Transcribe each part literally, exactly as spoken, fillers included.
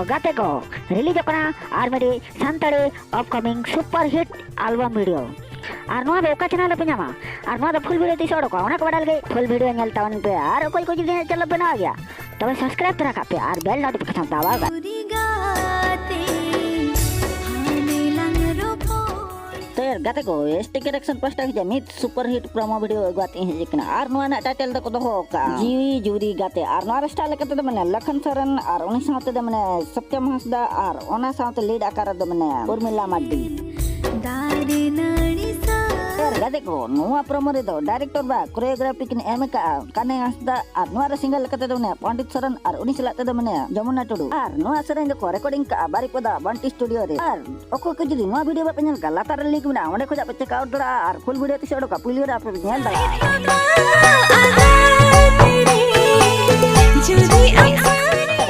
ᱜᱟᱛᱮ ᱠᱚ, ᱨᱤᱞᱤᱡᱚᱜ ᱠᱟᱱᱟ ᱟᱨ ᱢᱤᱫᱴᱤᱡ ᱥᱟᱱᱛᱟᱲᱤ ᱟᱯᱠᱟᱢᱤᱝ ᱥᱩᱯᱟᱨ ᱦᱤᱴ ᱟᱞᱵᱟᱢ ᱵᱷᱤᱰᱤᱭᱳ᱾ ᱟᱨ ᱱᱚᱣᱟ ᱫᱚ ᱚᱠᱟ ᱪᱮᱱᱮᱞ ᱨᱮᱯᱮ ᱧᱟᱢᱟ? ᱟᱨ ᱱᱚᱣᱟ ᱫᱚ ᱯᱷᱩᱞ ᱵᱷᱤᱰᱤᱭᱳ ᱛᱤᱥ ᱚᱰᱚᱠᱚᱜᱼᱟ? ᱚᱱᱟ ᱠᱚ ᱵᱟᱰᱟᱭ ᱞᱟᱹᱜᱤᱫ ᱯᱷᱩᱞ ᱵᱷᱤᱰᱤᱭᱳ ᱧᱮᱞ ᱛᱟᱵᱚᱱ ᱯᱮ᱾ ᱟᱨ ᱚᱠᱚᱭ ᱠᱚ ᱡᱩᱫᱤ ᱤᱧᱟᱹᱜ ᱪᱮᱱᱮᱞ ᱯᱮ ᱱᱟᱣᱟ ᱜᱮᱭᱟ, ᱛᱚᱵᱮ ᱥᱟᱵᱥᱠᱨᱟᱭᱤᱵ ᱛᱚᱨᱟ ᱠᱟᱜ ᱯᱮ ᱟᱨ ᱵᱮᱞ ᱱᱳᱴᱤᱯᱷᱤᱠᱮᱥᱚᱱ ᱫᱟᱵᱟᱣ ᱠᱟᱜ ᱯᱮ᱾ ᱛᱚ ᱭᱟᱨ ᱜᱟᱛᱮ ᱠᱚ, ᱮᱥ ᱴᱤ ᱠᱟᱞᱮᱠᱥᱚᱱ ᱯᱟᱥᱴᱟ ᱠᱷᱚᱱᱟᱜ ᱢᱤᱫ ᱥᱩᱯᱟᱨ ᱦᱤᱴ ᱯᱨᱳᱢᱳ ᱵᱷᱤᱰᱤᱭᱳ ᱟᱹᱜᱩ ᱠᱟᱛᱮ ᱤᱧ ᱦᱮᱡ ᱟᱠᱟᱱᱟ᱾ ᱟᱨ ᱱᱚᱣᱟ ᱨᱮᱱᱟᱜ ᱴᱟᱭᱴᱮᱞ ᱫᱚᱠᱚ ᱫᱚᱦᱚ ᱟᱠᱟᱫᱼᱟ ᱡᱤᱣᱤ ᱡᱩᱨᱤ ᱜᱟᱛᱮ᱾ ᱟᱨ ᱱᱚᱣᱟ ᱨᱮ ᱥᱴᱟᱨ ᱞᱮᱠᱟ ᱛᱮᱫᱚ ᱢᱟᱱᱮ ᱞᱟᱠᱷᱟᱱ ᱥᱚᱨᱮᱱ, ᱟᱨ ᱩᱱᱤ ᱥᱟᱶᱛᱮ ᱫᱚ ᱢᱟᱱᱮ ᱥᱚᱛᱭᱚᱢ ᱦᱟᱸᱥᱫᱟ, ᱟᱨ ᱚᱱᱟ ᱥᱟᱶᱛᱮ ᱞᱤᱰ ᱟᱠᱟᱨ ᱨᱮᱫᱚ ᱢᱮᱱᱟᱭᱟ ᱩᱨᱢᱤᱞᱟ ᱢᱟᱨᱰᱤ᱾ ᱫᱟᱨᱮ ᱱᱟᱹᱲᱤ ᱥᱟᱶ ᱭᱟᱨ ᱜᱟᱛᱮ ᱠᱚ, ᱱᱚᱣᱟ ᱯᱨᱳᱢᱳ ᱨᱮᱫᱚ ᱰᱟᱭᱨᱮᱠᱴᱚᱨ ᱵᱟ ᱠᱳᱨᱤᱭᱳᱜᱨᱟᱯᱷᱤ ᱠᱤᱱ ᱮᱢ ᱟᱠᱟᱫᱼᱟ ᱠᱟᱱᱮ ᱦᱟᱸᱥᱫᱟ, ᱟᱨ ᱱᱚᱣᱟ ᱨᱮ ᱥᱤᱝᱜᱟᱨ ᱞᱮᱠᱟ ᱛᱮᱫᱚ ᱢᱮᱱᱟᱭᱟ ᱯᱚᱱᱰᱤᱛ ᱥᱚᱨᱮᱱ, ᱟᱨ ᱩᱱᱤ ᱥᱟᱞᱟᱜ ᱛᱮᱫᱚ ᱢᱮᱱᱟᱭᱟ ᱡᱚᱢᱩᱱᱟ ᱴᱩᱰᱩ᱾ ᱟᱨ ᱱᱚᱣᱟ ᱥᱮᱨᱮᱧ ᱫᱚᱠᱚ ᱨᱮᱠᱚᱨᱰᱤᱝ ᱠᱟᱜᱼᱟ ᱵᱟᱨᱤᱯᱚᱫᱟ ᱵᱟᱱᱴᱤ ᱥᱴᱩᱰᱤᱭᱳ ᱨᱮ᱾ ᱟᱨ ᱚᱠᱚᱭ ᱠᱚ ᱡᱩᱫᱤ ᱱᱚᱣᱟ ᱵᱷᱤᱰᱤᱭᱳ ᱵᱟᱯᱮ ᱧᱮᱞ ᱠᱟᱜᱼᱟ, ᱞᱟᱛᱟᱨ ᱨᱮ ᱞᱤᱝᱠ ᱢᱮᱱᱟᱜᱼᱟ, ᱚᱸᱰᱮ ᱠᱷᱚᱱᱟᱜ ᱯᱮ ᱪᱮᱠ ᱟᱣᱩᱴ ᱫᱟᱲᱮᱭᱟᱜᱼᱟ᱾ ᱟᱨ ᱯᱷᱩᱞ ᱵᱷᱤᱰᱤᱭᱳ ᱛᱤᱥ ᱚᱰᱚᱠᱟ, ᱯᱩᱭᱞᱩ ᱨᱮ ᱟᱯᱮ ᱯᱮ ᱧᱮᱞ ᱫᱟᱲᱮᱭᱟᱜᱼᱟ᱾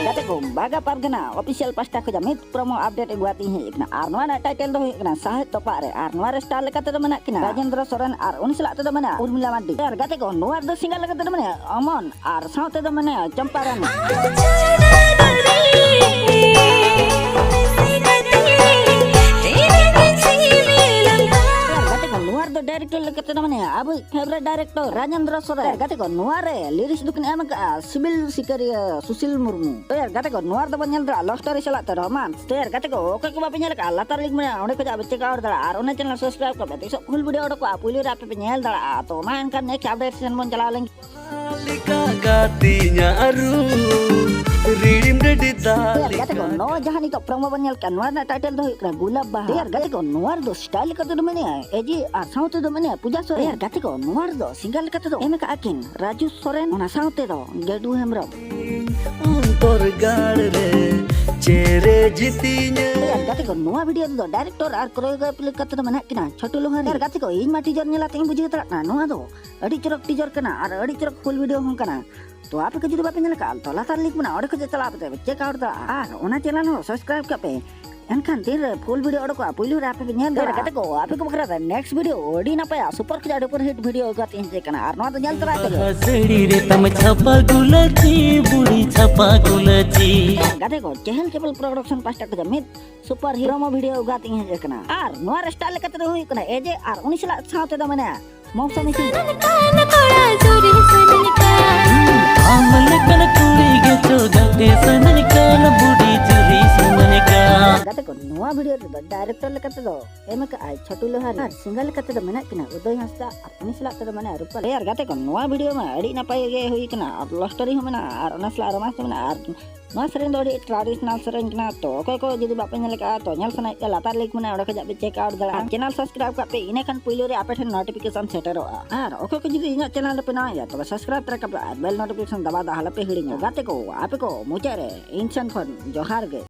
ᱜᱟᱛᱮ ᱠᱚ, ᱵᱟᱜᱟ ᱯᱟᱨᱜᱟᱱᱟ ᱚᱯᱷᱤᱥᱤᱭᱟᱞ ᱯᱟᱥᱴᱟ ᱠᱷᱚᱱᱟᱜ ᱢᱤᱫ ᱯᱨᱳᱢᱳ ᱟᱯᱰᱮᱴ ᱟᱹᱜᱩ ᱠᱟᱛᱮ ᱤᱧ ᱦᱮᱡ ᱟᱠᱟᱱᱟ᱾ ᱟᱨ ᱱᱚᱣᱟ ᱨᱮᱱᱟᱜ ᱴᱟᱭᱴᱮᱞ ᱫᱚ ᱦᱩᱭᱩᱜ ᱠᱟᱱᱟ ᱥᱟᱦᱮᱫ ᱛᱚᱯᱟᱜ ᱨᱮ᱾ ᱟᱨ ᱱᱚᱣᱟ ᱨᱮ ᱥᱴᱟᱨ ᱞᱮᱠᱟ ᱛᱮᱫᱚ ᱢᱮᱱᱟᱜ ᱠᱤᱱᱟ ᱨᱟᱡᱮᱱᱫᱨᱚ ᱥᱚᱨᱮᱱ, ᱟᱨ ᱩᱱᱤ ᱥᱟᱞᱟᱜ ᱛᱮᱫᱚ ᱢᱮᱱᱟᱜᱼᱟ ᱩᱨᱢᱤᱞᱟ ᱢᱟᱨᱰᱤ᱾ ᱟᱨ ᱜᱟᱛᱮ ᱠᱚ, ᱱᱚᱣᱟ ᱨᱮᱫᱚ ᱥᱤᱝᱜᱟᱨ ᱞᱮᱠᱟ ᱛᱮᱫᱚ ᱢᱮᱱᱟᱭᱟ ᱚᱢᱚᱱ, ᱟᱨ ᱥᱟᱶᱛᱮ ᱫᱚ ᱢᱮᱱᱟᱭᱟ ᱪᱚᱢᱯᱟ ᱨᱟᱱᱤ᱾ ᱟᱨ ᱜᱟᱛᱮ ᱠᱚ, ᱱᱚᱣᱟ ᱨᱮᱫᱚ ᱰᱟᱭᱨᱮᱠᱴᱚᱨ ᱞᱮᱠᱟ ᱛᱮᱫᱚ ᱢᱮᱱᱟᱭᱟ ᱟᱵᱚᱭᱤᱡ ᱯᱷᱮᱵᱟᱨᱮᱴ ᱰᱟᱭᱨᱮᱠᱴᱚᱨ ᱨᱟᱡᱮᱱᱫᱨᱚ ᱥᱚᱨᱮᱱ᱾ ᱟᱨ ᱜᱟᱛᱮ ᱠᱚ, ᱱᱚᱣᱟ ᱨᱮ ᱞᱤᱨᱤᱠᱥ ᱫᱚᱠᱤᱱ ᱮᱢ ᱟᱠᱟᱫᱼᱟ ᱥᱤᱵᱤᱞ ᱥᱤᱠᱟᱹᱨᱤᱭᱟᱹ ᱥᱩᱥᱤᱞ ᱢᱩᱨᱢᱩ᱾ ᱛᱚ ᱭᱟᱨ ᱜᱟᱛᱮ ᱠᱚ, ᱱᱚᱣᱟ ᱨᱮᱫᱚ ᱵᱚᱱ ᱧᱮᱞ ᱫᱟᱲᱮᱭᱟᱜᱼᱟ ᱞᱟᱵᱷ ᱥᱴᱳᱨᱤ ᱥᱟᱞᱟᱜ ᱛᱮ ᱨᱳᱢᱟᱱᱥ᱾ ᱛᱚ ᱭᱟᱨ ᱜᱟᱛᱮ ᱠᱚ, ᱚᱠᱚᱭ ᱠᱚ ᱵᱟᱯᱮ ᱧᱮᱞ ᱟᱠᱟᱫᱼᱟ, ᱞᱟᱛᱟᱨ ᱞᱤᱝᱠ ᱢᱮᱱᱟᱜᱼᱟ, ᱚᱸᱰᱮ ᱠᱷᱚᱱᱟᱜ ᱯᱮ ᱪᱮᱠ ᱟᱣᱩᱴ ᱫᱟᱲᱮᱭᱟᱜᱼᱟ᱾ ᱟᱨ ᱚᱱᱟ ᱪᱮᱱᱮᱞ ᱥᱟᱵᱥᱠᱨᱟᱭᱤᱵ ᱠᱟᱜ ᱯᱮ, ᱛᱤᱥᱚᱜ ᱯᱷᱩᱞ ᱵᱷᱤᱰᱤᱭᱳ ᱚᱰᱚᱠᱚᱜᱼᱟ, ᱯᱩᱭᱞᱩ ᱨᱮ ᱟᱯᱮ ᱯᱮ ᱧᱮᱞ ᱫᱟᱲᱮᱭᱟᱜᱼᱟ᱾ ᱛᱚ ᱢᱟ ᱮᱱᱠᱷᱟᱱ ᱱᱮᱠᱥᱴ ᱟᱯᱰᱮᱴ ᱥᱮᱱ ᱵᱚᱱ ᱪᱟᱞᱟᱣ ᱞᱮᱱ ᱜᱮ᱾ ᱞᱮᱠᱟ ᱜᱟᱛᱮᱧᱟ ᱟᱹᱨᱩ, ᱨᱤᱲᱤᱢ ᱨᱮᱰᱤ ᱫᱟᱜ ᱛᱚ ᱭᱟᱨ ᱜᱟᱛᱮ ᱠᱚ, ᱞᱮᱠᱟ᱾ ᱱᱚᱣᱟ ᱡᱟᱦᱟᱸ ᱱᱤᱛᱚᱜ ᱯᱨᱳᱢᱳ ᱵᱚᱱ ᱧᱮᱞ ᱠᱮᱫᱟ, ᱱᱚᱣᱟ ᱨᱮᱱᱟᱜ ᱴᱟᱭᱴᱮᱞ ᱫᱚ ᱦᱩᱭᱩᱜ ᱠᱟᱱᱟ ᱜᱩᱞᱟᱵ ᱵᱟᱦᱟ᱾ ᱛᱚ ᱭᱟᱨ ᱜᱟᱛᱮ ᱠᱚ, ᱱᱚᱣᱟ ᱨᱮᱫᱚ ᱥᱴᱟᱭᱤᱞ ᱞᱮᱠᱟ ᱛᱮᱫᱚ ᱢᱮᱱᱟᱭᱟ ᱮᱡᱮ, ᱟᱨ ᱥᱟᱶᱛᱮ ᱫᱚ ᱢᱮᱱᱟᱭᱟ ᱯᱩᱡᱟ ᱥᱚᱨᱮᱱ᱾ ᱛᱚ ᱭᱟᱨ ᱜᱟᱛᱮ ᱠᱚ, ᱱᱚᱣᱟ ᱨᱮᱫᱚ ᱥᱤᱝᱜᱟᱨ ᱞᱮᱠᱟ ᱛᱮᱫᱚ ᱮᱢ ᱟᱠᱟᱫᱼᱟ ᱠᱤᱱ ᱨᱟᱡᱩ ᱥᱚᱨᱮᱱ, ᱚᱱᱟ ᱥᱟᱶᱛᱮ ᱫᱚ ᱜᱮᱰᱩ ᱦᱮᱢᱵᱨᱚᱢ᱾ ᱚᱱᱛᱚᱨ ᱜᱟᱲ ᱨᱮ ᱪᱮᱨᱮ ᱡᱤᱛᱤᱧᱟ᱾ ᱛᱚ ᱭᱟᱨ ᱜᱟᱛᱮ ᱠᱚ, ᱱᱚᱣᱟ ᱵᱷᱤᱰᱤᱭᱳ ᱨᱮᱫᱚ ᱰᱟᱭᱨᱮᱠᱴᱚᱨ ᱟᱨ ᱠᱳᱨᱤᱭᱳᱜᱨᱟᱯᱷ ᱞᱮᱠᱟ ᱛᱮᱫᱚ ᱢᱮᱱᱟᱜ ᱠᱤᱱᱟ ᱪᱷᱳᱴᱩ ᱞᱳᱦᱟᱨᱤ᱾ ᱛᱚ ᱭᱟᱨ ᱜᱟᱛᱮ ᱠᱚ, ᱤᱧ ᱢᱟ ᱴᱤᱡᱟᱨ ᱧᱮᱞ ᱟᱛᱮ ᱤᱧ ᱵᱩᱡᱷᱟᱹᱣ ᱫᱟᱲᱮᱭᱟᱜ ᱠᱟᱱᱟ, ᱱᱚᱣᱟ ᱫᱚ ᱟᱹᱰᱤ ᱪᱚᱨᱚᱠ ᱴᱤᱡᱟᱨ ᱠᱟᱱᱟ ᱟᱨ ᱟᱹᱰᱤ ᱪᱚᱨᱚᱠ ᱯᱷᱩᱞ ᱵᱷᱤᱰᱤᱭᱳ ᱦᱚᱸ ᱠᱟᱱᱟ᱾ ᱛᱚ ᱟᱯᱮ ᱠᱚ ᱡᱩᱫᱤ ᱵᱟᱯᱮ ᱧᱮᱞ ᱟᱠᱟᱫᱼᱟ, ᱛᱚ ᱞᱟᱛᱟᱨ ᱞᱤᱝᱠ ᱢᱮᱱᱟᱜᱼᱟ, ᱚᱸᱰᱮ ᱠᱷᱚᱱ ᱪᱟᱞᱟᱣ ᱠᱟᱛᱮ ᱯᱮ ᱪᱮᱠ ᱟᱣᱩᱴ ᱫᱟᱲᱮᱭᱟᱜᱼᱟ᱾ ᱟᱨ ᱚᱱᱟ ᱪᱮᱱᱮᱞ ᱦᱚᱸ ᱥᱟᱵᱥᱠᱨᱟᱭᱤᱵ ᱠᱟᱜ ᱯᱮ᱾ ᱮᱱᱠᱷᱟᱱ ᱛᱤᱱᱨᱮ ᱯᱷᱩᱞ ᱵᱷᱤᱰᱤᱭᱳ ᱚᱰᱚᱠᱚᱜᱼᱟ, ᱯᱩᱭᱞᱩ ᱨᱮ ᱟᱯᱮ ᱯᱮ ᱧᱮᱞ ᱫᱟᱲᱮᱭᱟᱜᱼᱟ᱾ ᱜᱟᱛᱮ ᱠᱚ, ᱟᱯᱮ ᱠᱚ ᱵᱟᱠᱷᱨᱟ ᱨᱮ ᱱᱮᱠᱥᱴ ᱵᱷᱤᱰᱤᱭᱳ ᱟᱹᱰᱤ ᱱᱟᱯᱟᱭᱟ, ᱥᱩᱯᱟᱨ ᱠᱷᱚᱡ ᱟᱹᱰᱤ ᱥᱩᱯᱟᱨ ᱦᱤᱴ ᱵᱷᱤᱰᱤᱭᱳ ᱟᱹᱜᱩ ᱠᱟᱛᱮ ᱤᱧ ᱦᱮᱡ ᱟᱠᱟᱱᱟ᱾ ᱟᱨ ᱱᱚᱣᱟ ᱫᱚ ᱧᱮᱞ ᱛᱚᱨᱟᱭ ᱯᱮ᱾ ᱵᱟᱦᱟ ᱥᱟᱹᱲᱤ ᱨᱮ ᱛᱟᱢ ᱪᱷᱟᱯᱟ ᱜᱩᱞᱟᱹᱪᱤ, ᱵᱩᱲᱤ ᱪᱷᱟᱯᱟ ᱜᱩᱞᱟᱹᱪᱤ᱾ ᱜᱟᱛᱮ ᱠᱚ, ᱪᱮᱦᱮᱞ ᱪᱮᱯᱮᱞ ᱯᱨᱚᱰᱟᱠᱥᱚᱱ ᱯᱟᱦᱴᱟ ᱠᱷᱚᱱ ᱢᱤᱫ ᱥᱩᱯᱟᱨ ᱦᱤᱴ ᱯᱨᱚᱢᱳ ᱵᱷᱤᱰᱤᱭᱳ ᱟᱹᱜᱩ ᱠᱟᱛᱮ ᱤᱧ ᱦᱮᱡ ᱟᱠᱟᱱᱟ᱾ ᱟᱨ ᱱᱚᱣᱟ ᱨᱮ ᱥᱴᱟᱨ ᱞᱮᱠᱟ ᱛᱮᱫᱚ ᱦᱩᱭᱩᱜ ᱠᱟᱱᱟ ᱮᱡᱮ, ᱟᱨ ᱩᱱᱤ ᱥᱟᱞᱟᱜ ᱥᱟᱶ ᱛᱮᱫᱚ ᱢᱮᱱᱟᱭᱟ ᱢᱚᱝᱥᱚ ᱢᱤᱥᱤ᱾ ᱥᱟᱱᱟᱧ ᱠᱟᱱ ᱠᱚᱲᱟ ᱡᱩᱨᱤ ᱥᱟᱱᱟᱧ ᱠᱟᱱ᱾ ᱟᱢ ᱞᱮᱠᱟᱱ ᱠᱩᱲᱤ ᱜᱮᱪᱚ ᱜᱟᱛᱮ ᱥᱟᱱᱟᱧ ᱠᱟᱱ, ᱵᱩᱰᱤ ᱡᱩᱨᱤ ᱥᱟᱱᱟᱧ ᱠᱟᱱ᱾ ᱜᱟᱛᱮ ᱠᱚ, ᱱᱚᱣᱟ ᱵᱷᱤᱰᱤᱭᱳ ᱨᱮᱫᱚ ᱰᱟᱭᱨᱮᱠᱴᱚᱨ ᱞᱮᱠᱟ ᱛᱮᱫᱚ ᱮᱢ ᱟᱠᱟᱫ ᱟᱭ ᱪᱷᱳᱴᱩ ᱞᱳᱦᱟᱨᱤ, ᱟᱨ ᱥᱤᱝᱜᱟᱨ ᱞᱮᱠᱟ ᱛᱮᱫᱚ ᱢᱮᱱᱟᱜ ᱠᱤᱱᱟ ᱩᱫᱚᱭ ᱦᱟᱸᱥᱫᱟ ᱟᱨ ᱩᱱᱤ ᱥᱟᱞᱟᱜ ᱛᱮᱫᱚ ᱢᱮᱱᱟᱭᱟ ᱨᱩᱯᱟᱞᱤ᱾ ᱟᱨ ᱜᱟᱛᱮ ᱠᱚ, ᱱᱚᱣᱟ ᱵᱷᱤᱰᱤᱭᱳ ᱢᱟ ᱟᱹᱰᱤ ᱱᱟᱯᱟᱭ ᱜᱮ ᱦᱩᱭ ᱠᱟᱱᱟ, ᱟᱨ ᱞᱟᱵᱷ ᱥᱴᱳᱨᱤ ᱦᱚᱸ ᱢᱮᱱᱟᱜᱼᱟ, ᱟᱨ ᱚᱱᱟ ᱥᱟᱞᱟᱜ ᱨᱳᱢᱟᱱᱥ ᱦᱚᱸ ᱢᱮᱱᱟᱜᱼᱟ᱾ ᱟᱨ ᱱᱚᱣᱟ ᱥᱮᱨᱮᱧ ᱫᱚ ᱟᱹᱰᱤ ᱴᱨᱟᱰᱤᱥᱚᱱᱟᱞ ᱥᱮᱨᱮᱧ ᱠᱟᱱᱟ, ᱛᱚ ᱚᱠᱚᱭ ᱠᱚ ᱡᱩᱫᱤ ᱵᱟᱯᱮ ᱧᱮᱞ ᱟᱠᱟᱫᱼᱟ, ᱛᱚ ᱧᱮᱞ ᱥᱟᱱᱟᱭᱮᱫ ᱯᱮᱭᱟ, ᱞᱟᱛᱟᱨ ᱞᱤᱝᱠ ᱢᱮᱱᱟᱜᱼᱟ, ᱚᱸᱰᱮ ᱠᱷᱚᱱᱟᱜ ᱯᱮ ᱪᱮᱠ ᱟᱣᱩᱴ ᱫᱟᱲᱮᱭᱟᱜᱼᱟ᱾ ᱟᱨ ᱪᱮᱱᱮᱞ ᱥᱟᱵᱥᱠᱨᱟᱭᱤᱵ ᱠᱟᱜ ᱯᱮ, ᱤᱱᱟᱹ ᱠᱷᱟᱱ ᱯᱩᱭᱞᱩ ᱨᱮ ᱟᱯᱮ ᱴᱷᱮᱱ ᱱᱳᱴᱤᱯᱷᱤᱠᱮᱥᱚᱱ ᱥᱮᱴᱮᱨᱚᱜᱼᱟ᱾ ᱟᱨ ᱚᱠᱚᱭ ᱠᱚ ᱡᱩᱫᱤ ᱤᱧᱟᱹᱜ ᱪᱮᱱᱮᱞ ᱨᱮᱯᱮ ᱱᱟᱣᱟ ᱜᱮᱭᱟ, ᱛᱚᱵᱮ ᱥᱟᱵᱥᱠᱨᱟᱭᱤᱵ ᱛᱚᱨᱟ ᱠᱟᱜ ᱯᱮ ᱟᱨ ᱵᱮᱞ ᱱᱳᱴᱤᱯᱷᱤᱠᱮᱥᱚᱱ ᱫᱟᱵᱟᱣ ᱫᱚ ᱟᱞᱚᱯᱮ ᱦᱤᱲᱤᱧᱟ᱾ ᱜᱟᱛᱮ ᱠᱚ, ᱟᱯᱮ ᱠᱚ ᱢᱩᱪᱟᱹᱫ ᱨᱮ ᱤᱧ ᱥᱮᱱ ᱠᱷᱚᱱ ᱡᱚᱦᱟᱨ ᱜᱮ᱾